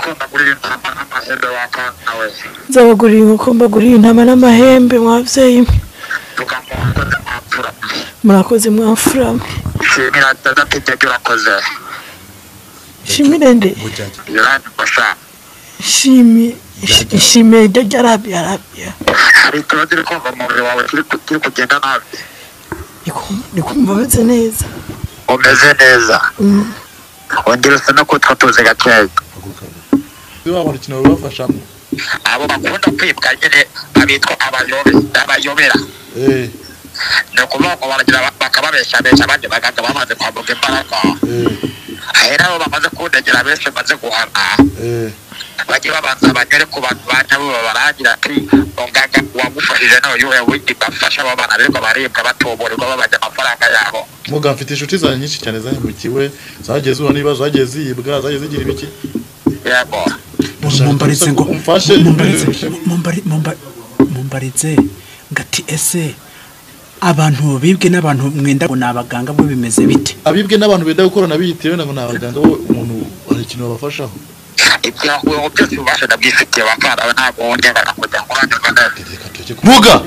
Inkoko mbagurira intama n'amahembe wakana we. Nzabagurira inkoko mbagurira intama n'amahembe mwabyeyi mwe. Vuga murakoze mwamfura mwe. Murakoze mwamfura mwe. Shimira dada Pijagi urakoze. Shimire nde? Yorani basha. Shimi Jagi Arabia Arabia. Hari ikibazo uri kumva mu mubiri wawe kiri kugenda nabi? Ndi kumva meze neza. Umeze neza. Ongera usa no kutwa tuzi gakeya. Wabona ikintu bibafashamo. Abo bakunda kwibwa nyine babitwa abayobe, abayobera. Ni ukuvuga ngo baragira bakababeshabesha abandi baganga bamaze kwambuka imbaraga. Ahera abo bamaze kundegera benshi bamaze guhana. Bajye babanza banyure ku bantu ba nyabo babarangira ati muganga wagufashije nawe yuhe windi bafasha abo bana birirwa baribwa batuburirwa babajya amafaranga yabo. Muga mfite inshuti zanjye nyinshi cyane zahemukiwe, zagiye zihura n'ibibazo, zagiye ziyibwa, zagiye zigira ibiki. Yego. Mumbaritse ngo Umfashe. Mumbaritse ngati ese abantu bibwe n'abantu mwenda ngo ni abaganga bo bimeze bite? Abibwe n'abantu benda gukorana biyitiriwe ngo ni abaganga bo umuntu hari ikintu babafashaho. Ibyahuye byose ubasha ndabyifitiye wakana we ntabwo wongera kujya kuranyurwa neza. Reka tujye ku Muga.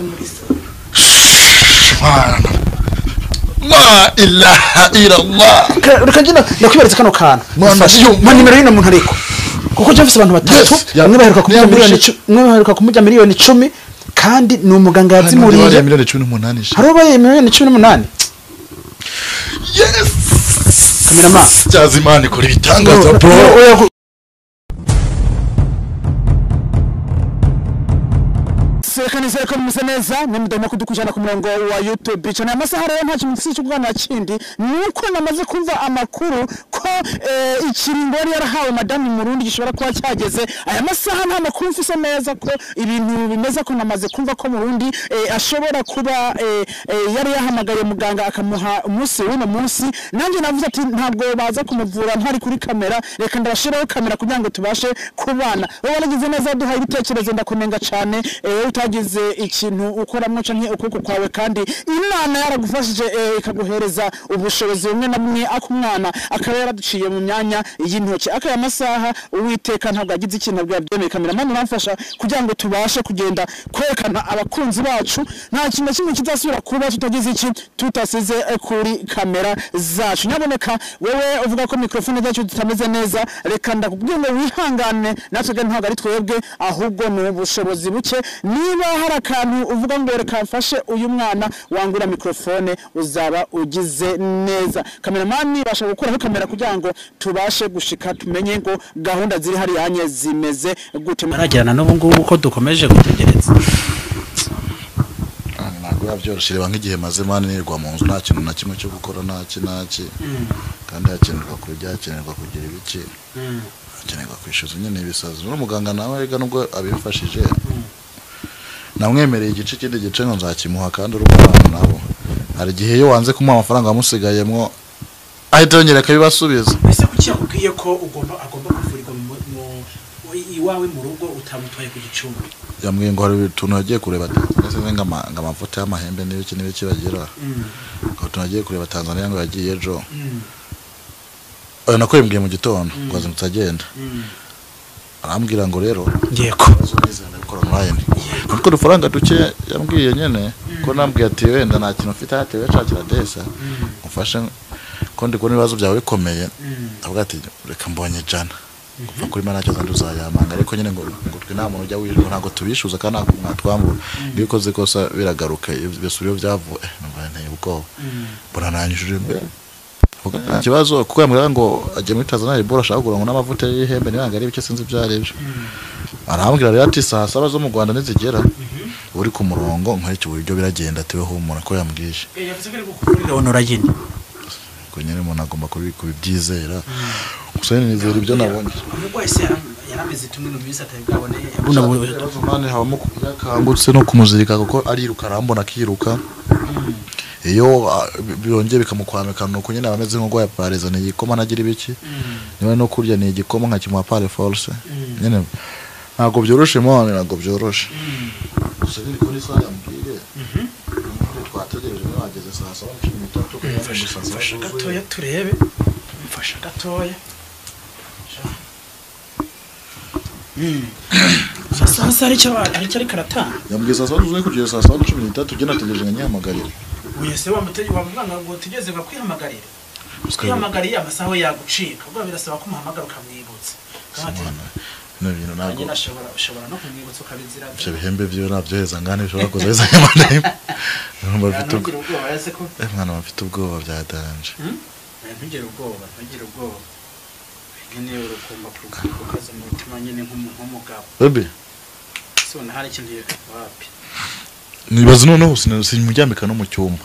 La ilaha illallah. Reka njye ndakwibaritse kano kantu. Mwana, Mfashe. yo. Ma nimero y'uno muntu ariko. Kuko njye mfise abantu batatu, Yes. bamwe baheruka kumujya Niya miliyoni mwishe. 10, umwe baheruka kumujya miliyoni 10 kandi ni umuganga Yazimuriye yazimuriye. miliyoni 18. Hari ubaye miliyoni 18. Yes. Kamerama. Cyazimana ikora ibitangaza bro. Oya, Reka nizere ko mumeze neza nimudahema kudukurikirana ku murongo wa YouTube cyane. Amasaha rero nta kintu mfise cyo kuganira kindi, nuko namaze kumva amakuru ko ikiringo yari yarahawe madamu Murundi gishobora kuba cyageze. Aya masaha nta makuru mfise neza ko ibintu bimeze, ko namaze kumva ko Murundi ashobora kuba yari yahamagaye muganga akamuha umunsi w'uno munsi. Nanjye navuze ati ntabwo baza kumuvura ntari kuri kamera, reka ndabashiraho kamera kugira ngo tubashe kubana. Wowe waragize neza duhaye ibitekerezo, ndakunenga cyane. Wowe utagize ikintu ukoramwo canke ukuboko kwawe kandi Imana yaragufashije ikaguhereza ubushobozi bumwe na bumwe, akumwana akaba yaraduciye mu myanya y'intoki. Akaya masaha Uwiteka ntabwo yagize ikintu abwira byemeye. Kameramani uramfasha kugira ngo tubashe kugenda kwerekana abakunzi bacu nta kintu na kimwe kizasubira kuba tutagize iki tutasize kuri kamera zacu. Nyaboneka wewe uvuga ko mikrofone zacu zitameze neza, reka ndakubwira ngo wihangane, natwe kandi ntabwo ari twebwe ahubwo ni ubushobozi buke. Niba hari akantu uvuga ngo reka mfashe uyu mwana wangura mikrofone, uzaba ugize neza. Kameramani basha gukuraho kamera kugira ngo tubashe gushika tumenye ngo gahunda ziri hariya hanye zimeze gute. Barajyana n'ubu ngubu ko dukomeje gutegereza. Ntabwo biba byoroshye, reba nk'igihe maze man nirirwa mu nzu nta kintu na kimwe cyo gukora, nta ki kandi hakenerwa kurya, hakenerwa kugira ibiki, hakenerwa kwishyuza nyine ibisazi. N'umuganga nawe rega nubwo abimfashije namwemereye igice, ikindi gice ngo nzakimuha, kandi uri umwana nabo hari igihe iyo wanze kumuha amafaranga amusigayemwo ahita yongera akabibasubiza. Ese kuki yakubwiye ko ugomba agomba kuvurirwa iwawe mu rugo utamutwaye ku gicumbi? Yambwiye ngo hari utuntu yagiye kureba Tanzania, sinzi ngo amavuta y'amahembe n'ibiki n'ibiki bagira, ngo utuntu yagiye kureba Tanzania ngo yagiye ejo. Nako yambwiye mu gitondo ngo azindutse agenda, arambwira ngo rero Yego. ndabikora online ariko udufaranga duke yambwiye nyene ko nambwiye ati wenda nta kintu mfite hatewe nshakira desa umfashe ko ndi kubona ibibazo byawe bikomeye, avuga ati reka mbonye 100 kuva kuri mana cyo uzayamanga, ariko nyine ngo twe nta muntu ujya wishyura, ntabwo tubishyuza kandi ntabwo mwatwambura, iyo ukoze ikosa biragaruka bisubira iyo byavuye. Numva nteye ubwoba, mbona nanyujije imbere. Avuga nta kibazo kuko yambwira ngo agiye muri Tanzania Ebola ashaka kugura ngo n'amavuta y'ihembe niba ari ibyo sinzi ibyo ari byo. Arambwira rero ati saa saba zo mu Rwanda nizigera uri ku murongo nkurikije uburyo biragenda, atiwe humura ko yambwiye. Yavuze ko ari gukuvurira onorayini. Ko nyine umuntu agomba kubibyizera, gusa nyine nizera ibyo nabonye. Umurwayi se yarameze tumwe mu minsi atari bwabone buno Ibibazo man habamo yakangutse no kumuzirika kuko ariruka arambona akiruka, iyo byongeye bikamukwamika nuko nyine aba ameze nk'urwaye pareza, ni igikoma nagira ibiki niba no kurya ni igikoma nkakimuha pare force nyine ntabwo byoroshe man, ntabwo byoroshe. Gusa nyine kuri isaha yambwiye twategereje niba wageze saa saba na cumi n'itatu Mfasha mfasha gatoya turebe, mfasha gatoya. Sasa ari cyo ari karatanga. Yambwiye saa 7 zuzuye kugeza saa 7:13 ugena nategereje nkanyihamagarira. Oya se wamutege wamwana ngo tugeze bakwihamagarira. Kwihamagariye amasaha yagucika ubwo birasaba ko umuhamagara ukamwibutsa. No bintu ntabwo ushobora no kumwibutsa ukabizira. Ibyo bihembe byo nabyoheza ngane bishobora kuzoheza nyamara. Numva mfite ubwoba yase ko mwana mfite ubwoba byadanje. Ntugire ubwoba, ntugire ubwoba. Nyine urugomba kukaza mu mutima nyine nk'umugabo. Bebe. So na hari ikintu wapi. Nibaza noneho sinimujyambika no mu cyumba.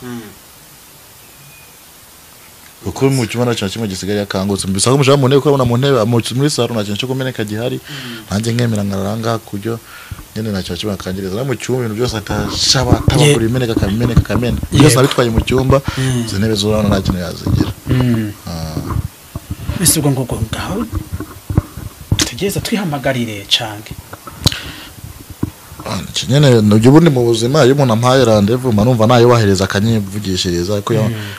Kuko mu cyumba nta kintu kimwe gisigaye yakangutse mbisa ko mushaka mu ntebe ko abona mu ntebe muri saro nta kintu cyo kumeneka gihari nanjye nkemera nkaranga kujyo nyene nta kintu kimwe akangiriza no mu cyumba ibintu byose atashaba tabakura imeneka kameneka kamena byose nabitwaye mu cyumba izo ntebe z'urana nta kintu yazigira. Ese ubwo ngo ngaho tugeze twihamagarire canke nyene nubyo ubundi mu buzima iyo umuntu ampaye rendez-vous manumva nayo bahereza akanyivugishiriza ko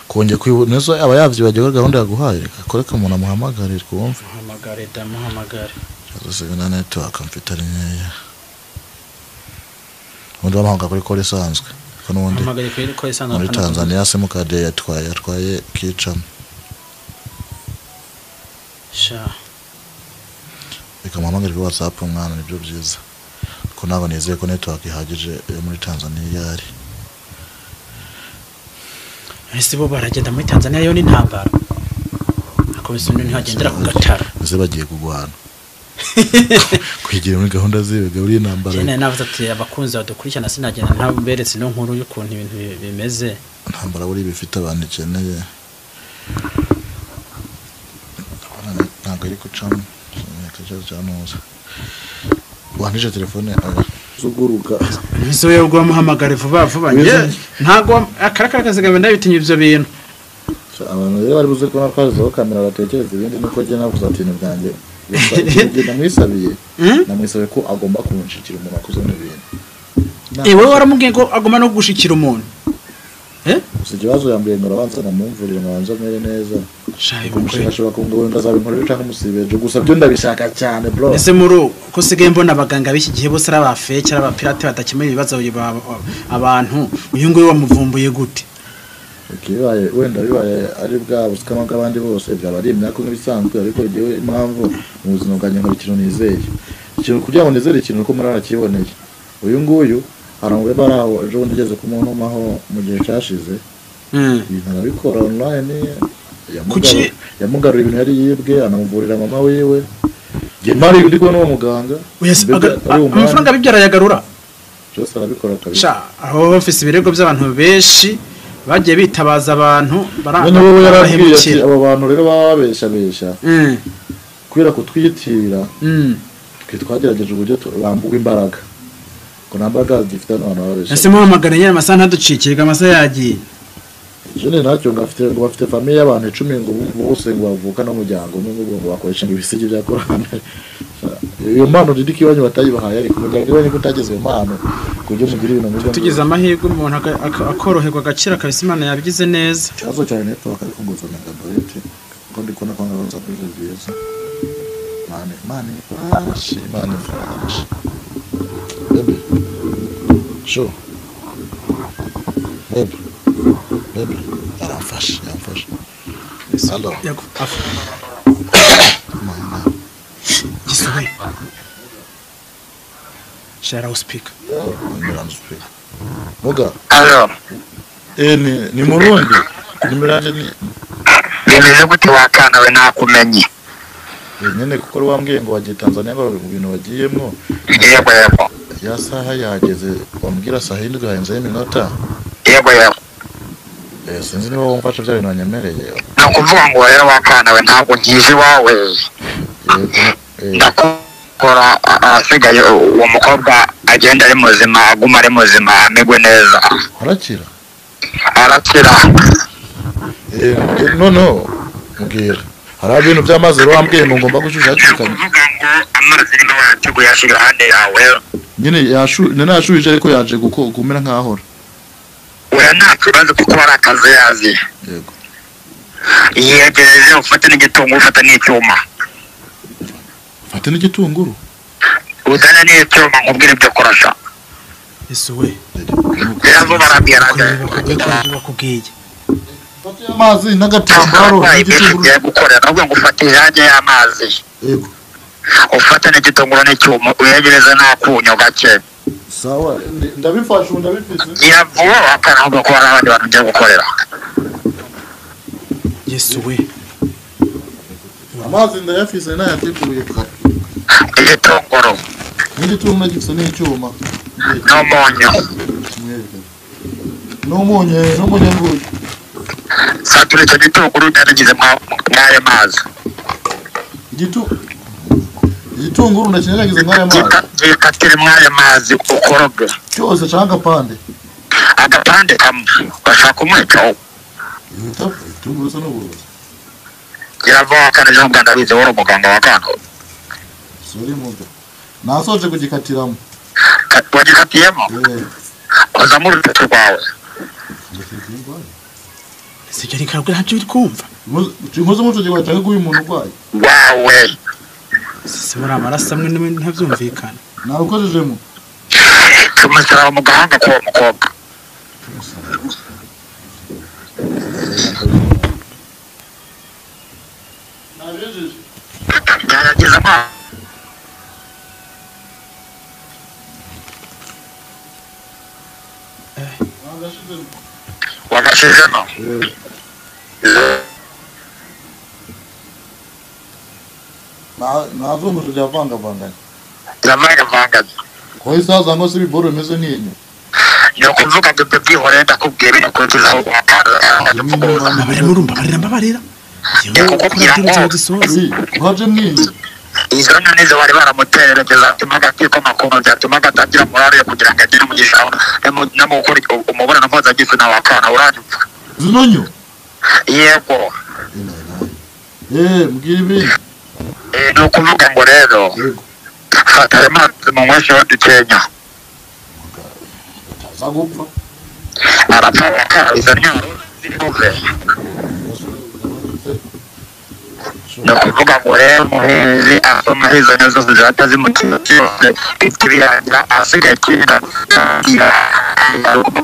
konge kwinezo aba yavyibagiwe gahunda yaguhaye reka koreka umuntu amuhamagarire kumva muhamagare da muhamagare zose na network mfite ari nkeya undi bamuhamagara kuri call isanzwe ko nubundi muhamagare kuri call isanzwe muri Tanzania simukadi yatwaye kicamo sha reka muhamagare kuri WhatsApp umwana nibyo byiza ko ntabwo nizeye ko network ihagije yo muri Tanzania yari. Ese bo baragenda muri Tanzania yo ni ntambara. Akobise undi ntihagendera ku gatara. Ese bagiye kugwana. Kwigira muri gahunda zibe gahuri intambara. Cyane navuze ati abakunzi badukurikirana sinagenda ntaberetse no nkuru y'ukuntu ibintu bimeze. Intambara buri bifite abantu ikeneye. Ntabwo iri gucamo. Ikibazo cya noza. Wanije telefone zuguruka. Nizo yo gwa muhamagare vuba vuba nge ntago akarakara kazigambe ndabitinye ivyo bintu. Abantu rero bari buze kubona twaziho kamera batekereza ibindi nuko je navuze ati ni bwanjye. Namwisabiye. Namwisabiye ko agomba kunshikira umuntu akoze n'ibintu. Wowe waramubwiye ko agomba no gushikira umuntu. Gusa ikibazo yambwiye ngo arabanza namumvurire nkabanza mere neza. Ashobora kumbwira ndazabinkorera cyangwa musibeje gusa byo ndabishaka cyane bro. Ese muru ko sigaye mbona abaganga b'iki gihe bose ari abafeke ari abapirate badakemura ibibazo abantu uyu nguyu wamuvumbuye gute? Bibaye wenda bibaye ari bwa busikama bw'abandi bose byaba ari imyaka nk'ibisanzwe ariko jewe impamvu mu buzima bwanjye nkora ikintu nizeye. Ikintu kugira ngo nizere ikintu ko muri arakiboneye. Uyu nguyu arangwe baraho ejo bundi ugeze ku muntu maho mu gihe cyashize. Ibintu arabikora online yamugarura ibintu yari yibwe anamuvurira mama wiwe. Mari ndi kubona uwo muganga. Amafaranga bibyara yagarura. Byose arabikora kabisa. Sha aho office ibirego by'abantu benshi bagiye bitabaza abantu barahemukira. Abo bantu rero bababesha besha. Kubera kutwitira. Twe twagerageje uburyo bambuka imbaraga. Ko nambaraga zifite abantu babesha. Ese muhamagare nyine amasaha ntaducikirwa amasaha yagiye. Jene ntacyo ngafite ngo bafite famille y'abantu 10 ngo bose ngo bavuka no mujyango umwe ngo bakoresha ibisigi bya Korane. Iyo mpano didiki wanyu batayibahaye ariko mujyango wanyu kutageze iyo mpano kujye mugira ibintu mujye. Tugize amahirwe umuntu akoroherwa agakira kabisa Imana yabigize neza. Ikibazo cyane network ariko ngo zana gabarete ngo ndi kubona ko ngabanza kuri byiza. Mane mane flash mane flash. Bebe. Sho. Bebe. Bebe, aramfashe, aramfashe. Allo. Mama. Gisuwe. Shara speak. Speak. Muga. Allo. Ni Murundi. Nimiranje ni. Bimeze gute wakana we nakumenye. Nyene kuko wambwiye ngo wagiye Tanzania mu bintu bagiyemwo. Yego yego. Ya saha yageze wambwira saha indwi harenze iminota. Yego yego. Sinzi niba wumfasha bya bintu wanyemereye. Nakuvuga ngo rero wakana we ntabwo ngize iwawe. Ndakora asigaye uwo mukobwa agenda ari muzima aguma ari muzima amegwe neza. Arakira? Arakira. No mbwira. Hari ibintu by'amazi rero wambwiye ngo ngomba gushyushya hakiri kare. Nakuvuga ngo amazi niba wayateguye yashyira iruhande yawe. Nyine yashuhije ariko yaje kumera nk'ahora. Oya nta kibazo kuko hari akazi yazi. Yego. Yegereze ufate n'igitunguru ufate n'icyuma. Ufate n'igitunguru? Uzane n'icyuma nkubwire ibyo kurasha. Yesu we. Rero barabwira bakubwiye. Amazi n'agatambaro n'igitunguru ugiye gukorera ahubwo ngo ufate irange y'amazi. Yego. Ufate n'igitunguru n'icyuma uyegereze n'akunyu gake. Sawa ndabifashe ndabifise. Gira vuba akana ko hari abandi bantu ugiye gukorera. Yesu we. Amazi ndayafise nayateguye kare. Igitunguru. N'igitunguru nagifise n'icyuma. N'umunyu. N'umunyu n'umunyu nguyu. Satura icyo gitunguru unyanyagize mw'ayo mazi. Igitunguru ndakinyanyagize mw'ayo mazi. Gikatire mw'ayo mazi ukoroge. Cyose cyangwa agapande? Agapande kamwe. Bashaka umwica wowe. Igitunguru se n'uburozi. Gira vuba kandi ejo bundi ndabizi wowe uri umuganga wa kano. Sorry muga. Nasoje kugikatiramo. Wagikatiyemo? Kozamo urutoki rwawe. Sibyo reka ntabyo uri kumva. Nkoze umuco gihe cyangwa guyu umuntu urwaye. Wawe. Sisi muri amaraso amwe ntabyumvikana. Narukozejemo. Tumusaraba mu gahanga k'uwo mukobwa. Nabijeje. Nyanyagiza amazi. Wagashizemo. Nazunguje byavangavanganye. Biravangavanganye. Ko isaza ngo se ibiboro bimeze nk'inyo. Ni ukuvuga ngo ibyo byihorere ndakubwiye binakurikizaho Mbabarira murumva mbabarira mbabarira. Ni kukubwira ngo waje mwinyo. Izo nyoni zo bari baramuterereje zatumaga akikoma ku ntoki byatumaga atagira morale yo kugira ngo agire umugisha no mu gukora umubonano mpuzagitsina wa kana uranyumva. Zino nyo? Yego. Mbwira ibindi. Ni ukuvuga ngo rero fata ayo mazi munywesheho dukenya. Ataza gupfa. Arapfa wakara izo ntwaro ziri buve. Ni ukuvuga ngo rero umuhinzi asoma izo nyo zose zihita zimukira byose bihita birangira asigaye kera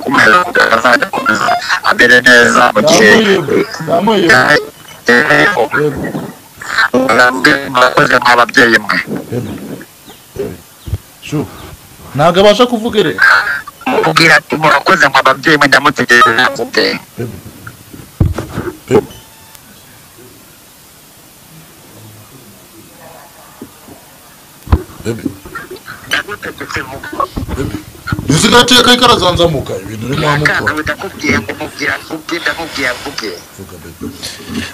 kumeza kugira ngo azajya akomeza amere neza mu gihe murakoze mw'ababyeyi mwe. Ntabwo abasha kuvuga ere. Mubwira ati murakoze mw'ababyeyi mwe ndamutegereje mvuge. Bebe. Bebe. Nisigaye kai karazanzamuka ibintu urimo amukora. Ndakubwiye ngo mubwira mvuge ndamubwiye mvuge.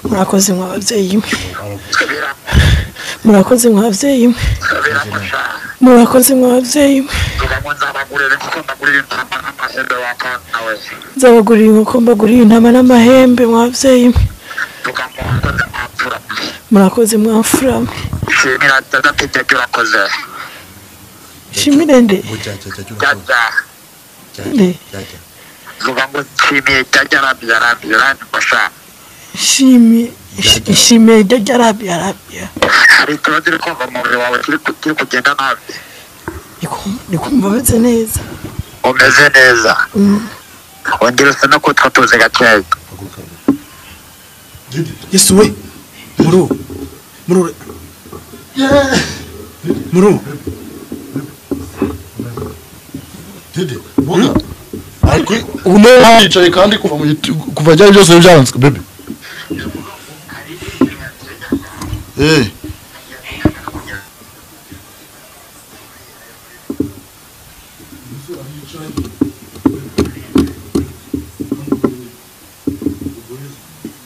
Murakoze mw'ababyeyi mwe. Murakoze mw'ababyeyi mwe. Murakoze mw'ababyeyi mwe. Nzabagurira inkoko mbagurire intama n'amahembe mw'ababyeyi mwe. Murakoze mwamfura mwe. Shimira nde? Nde? Shimiye jajja arabia arabia. Hari ikibazo uri kumva mu mubiri wawe kiri kugenda nabi. Ndikumva meze neza. Umeze neza. Ongera usa no kutwa tuzi gakeya. Yesu we. Muru. Muru. Muru. Dede, mboga. Ariko uno yicaye kandi kuva mu kuva byari byose byaranzwe bebe.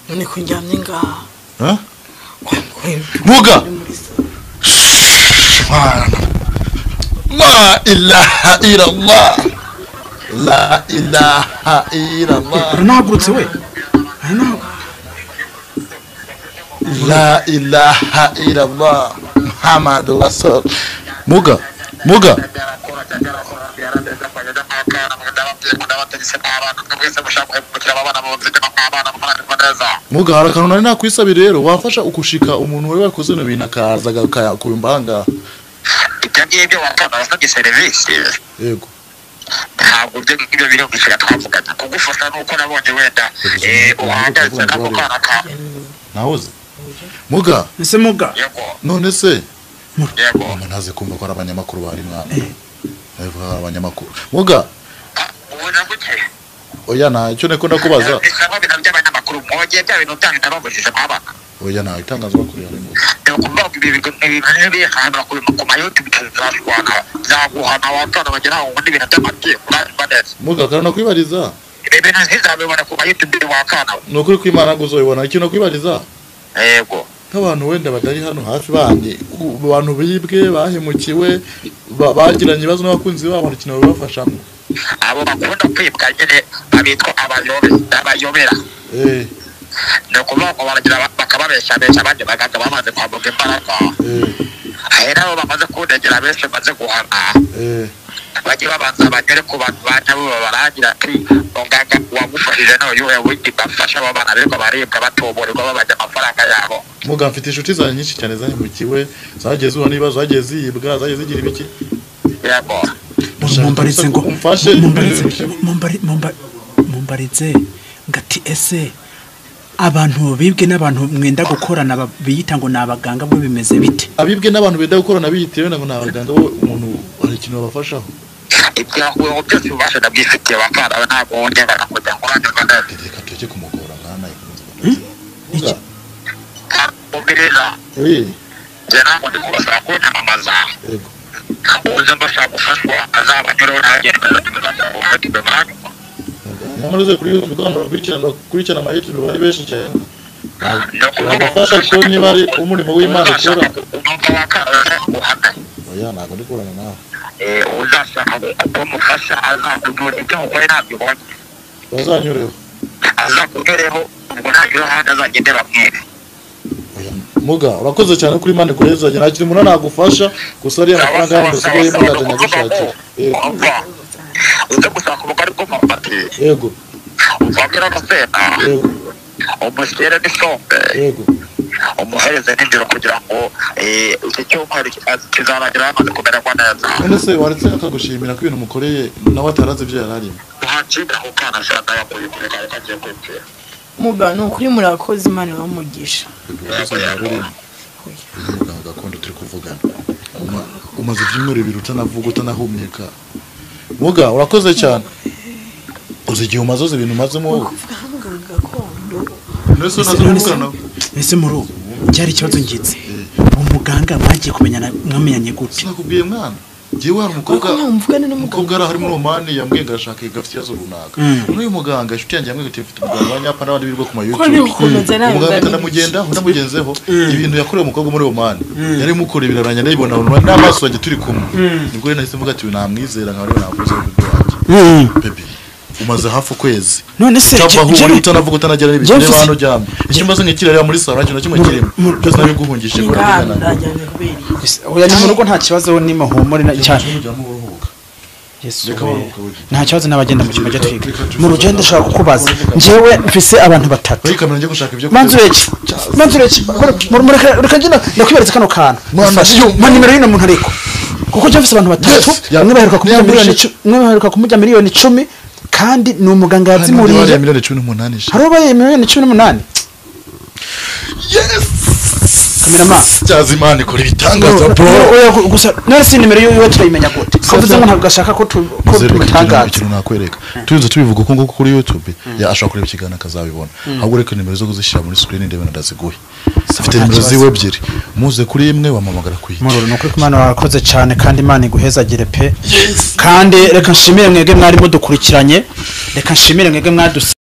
None kunjyamye ngaha. Ha? Muga. La ilaha illallah. La ilaha illallah. Nahagurutse we. La ilaha illallah Muhammadu Rasul. Muga, muga. Muga hari akantu nari nakwisabira rero wafasha ukushika umuntu wari wakoze no bintu akaza akakuyumba ahangaha. Ibyo ngibyo wakana wasabye serivisi. Yego. Ntabwo ibyo ngibyo biri gushyira twavugana. Kugufasha nuko nabonye wenda uhagaze nako kana ka. Nahoze. Muga. Ese muga. Yego. None se. Yego. Mama ntaze kumva ko ari abanyamakuru bari mwana. Avuga abanyamakuru. Muga. Ubona gute? Oya nta icyo niko ndakubaza. Bisaba bintu by'abanyamakuru mwogiye bya bintu byanyu nababujije mwabaka. Oya nta itangazamakuru yarimo. Ndakubwira ibi bintu bihana ku ma YouTube tuzashwana zaguhana wakana bagira ngo ndi bintu by'amatiku urabiboneza. Muga karana kwibariza. Ibi bintu ntizabibona ku ma YouTube wakana. Ni ukuri kw'Imana ngo ikintu kwibariza. Yego. Nk'abantu wenda batari hano hafi bandi abantu bibwe bahemukiwe bagiranye ibibazo n'abakunzi babo ikintu babafashamo. Abo bakunda kwibwa nyine abitwa abayobera. Ni ukuvuga ngo baragira bakababeshabesha abandi baganga bamaze kwambuka imbaraga. Ahera abo bamaze kundegera benshi bamaze guhana. Bajye babanza bagere ku bantu ba nabo babarangira ati muganga wagufashije nawe yuhe windi bafasha abo bana birirwa baribwa batuburirwa babajya amafaranga yabo. Muga mfite inshuti zanjye nyinshi cyane zahemukiwe zagiye zihura n'ibibazo zagiye ziyibwa zagiye zigira ibiki. Yego. Mumbaritse ngo mumbaritse ngati ese abantu bibwe n'abantu mwenda gukorana biyita ngo nabaganga bwo bimeze bite? Abibwe n'abantu benda gukorana biyitewe ngo nabaganga bo umuntu hari ikintu babafashaho. Ibyaho byose ubasha ndabyifitiye bakara ntabwo wongera kujya nkorana nabo. Reka tujye kumugora mwana iki. Ubireza. Eh. Jana ngo ndikubasaba kunyamamaza. Yego. Uza mbasha gufashwa azabanyuraho ntagende. Nyamara kuri YouTube bakurikirana ama YouTube bari benshi cyane. Bagufasha ko niba ari umurimo w'Imana ukora. Oya ntabwo ndi kurana nawe. Uzashaka kumufasha azakunyura ibyo ukora ntabyo ubonye. Bazanyureho. Azakunyureho ubwo ntagira ahandi azagende bamwibe. Muga urakoze cyane kuri Imana ikureza nta kintu umuntu nagufasha gusa ari amafaranga yanjye usigaye mugajya nyagushakira. Uza gushaka ubugari bw'umwumbati. Yego. Uvangire agasenda. Yego. Umushyire n'isombe. Yego. Umuhereze n'indiro kugira ngo iki cyumweru kizarangira yamaze kumererwa neza. None se waretse akagushimira ko ibintu mukoreye nawe atarazi ibyo yari arimo. Nta ako kana ashaka yakuye kure kare kagiye kwipfira. Muga ni ukuri murakoze Imana ibamugisha. Muganga gakondo turi kuvugana. Umaze ibyumweru bibiri utanavuga utanahumeka. Muga urakoze cyane. Uzi igihe umaze uzi ibintu umazemo wowe. Ese muri cyari ikibazo ngitse. Umuganga mwagiye kumenyana mwamenyanye gute? Sinakubwiye mwana. Jewe hari umukobwa ari muri Omani yambwiye ngo arashaka gafite ikibazo runaka. N'uyu muganga inshuti yanjye yambwiye ati mfite umuganga wa nyapa n'abandi birirwa ku ma YouTube. Umuganga ndamugendaho ndamugenzeho ibintu yakorewe umukobwa muri Omani. Yari mukore biraranya ndabibona n'amaso yanjye turi kumwe. Nibwo rero nahise mvuga ati namwizera nka rero nakoze ibyo wanjye. Baby umaze hafi ukwezi. None se jewe utanavuga utanagera n'ibintu n'abantu ujyamo. Icyo mbaze nk'ikirarira muri salo nacyo kimwe kirimo. Byose nabiguhungishije ko Oya ni mu rugo nta kibazo ni muhumure na cyane. Yesu. Nta kibazo nabagenda mu cyumba cyo twiga. Mu rugendo ndashaka kukubaza. Njyewe mfise abantu batatu. Oya kamera ngiye gushaka ibyo. Manzureke. Reka njye ndakwibaritse kano kantu. Ma nimero y'ino muntu ariko. Kuko njye mfise abantu batatu. Umwe baheruka kumujya miliyoni 10, umwe baheruka kumujya miliyoni 10 kandi ni umuganga yazimuriye miliyoni 18. Hari ubaye miliyoni 18. Yes. Kamerama cyaza Imana ikora ibitangaza bro. Oya gusa none si nimero yiwe turayimenya gute? Kavuze ngo ntabwo ashaka ko tumutangaza. Ikintu nakwereka. Turinze tubivuga uko nguko kuri YouTube ya ashaka kureba ikiganiro akazabibona. Ahubwo reka nimero zo kuzishyira muri screen ndebe ndaziguhe. Mfite nimero ziwe ebyiri. Muze kuri imwe wamamagara ku yindi. Muroro nukuri Imana warakoze cyane kandi Imana iguhezagire pe. Kandi reka nshimire mwebwe mwari mudukurikiranye. Reka nshimire mwebwe mwaduse